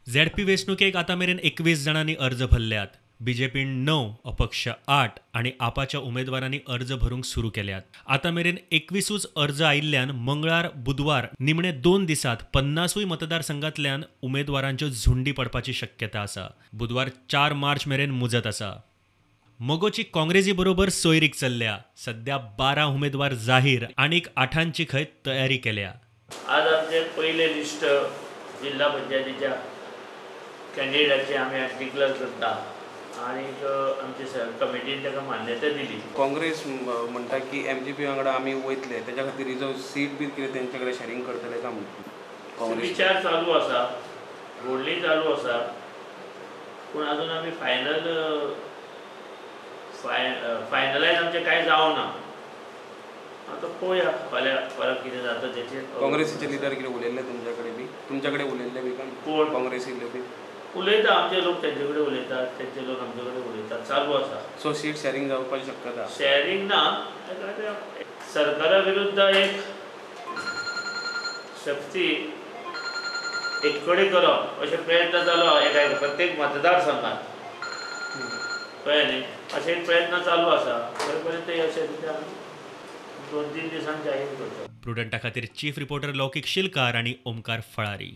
ZP वेंचणुकेक आतां मेरेन 21 जाणांनी अर्ज भरल्यात. बीजेपीन 9, अपक्ष 8 आनी आपाच्या उमेदवारांनी अर्ज भरूंक सुरू केल्यात. आतां मेरेन 21ूच अर्ज आयिल्ल्यान मंगळार, बुधवार निमणे 2 दिसांत 50ूय मतदारसंघांतल्यान उमेदवारांच्यो झुंडी पडपाची शक्यता आसा. बुधवार 4 मार्च मेरेन मुजत आसा. मगोची काँग्रेसी बरोबर सोयरीक चल्ल्या. सध्या 12 उमेदवार जाहीर आनीक 8ांची खंय तयारी केल्या. आज आमचे पयले लिस्ट जिल्हा पंचायतीच्या कॅन्डिडेटाचे आमी आज डिक्लेअर करता आनीक आमचे कमिटीन ताका मान्यता दिली. काँग्रेस म्हणटा की एमजीपी वांगडा आमी वयतले, तेच्या खातीर रिजर्व सीट बी कितें तेंचे कडेन शॅरींग करतले काय काँग्रेस? विचार चालू आसा, घोडली चालू आसा, पूण अजून आमी फायनलायज आमचें कांय जावना. आतां पळोवया फाल्यां परत कितें जाता तेचेर. काँग्रेसीचे लिडर कितें उलयल्ले तुमच्या कडेन बी? तुमच्या कडेन उलयल्ले बी काय? कोण? काँग्रेसी बी उलयता, आमचे लोक तेंचे कडेन उलयतात, तेंचे लोक आमचे कडेन उलयतात, चालू आसा. सो सीट शॅरींग जावपाची शक्यता? शॅरींग ना, सरकारा विरुद्ध एक शक्ती एक कडेन करप अशे प्रयत्न जालो एका प्रत्येक मतदारसंघात, कळ्ळें न्ही? अशे एक प्रयत्न चालू आसा. थंय पर्यंत अशें कितें आमी 2-3 दिसांनी जाहीर करतले. प्रुडंटा खातीर चीफ रिपोर्टर लौकीक शिलकार आनी ओमकार फळारी.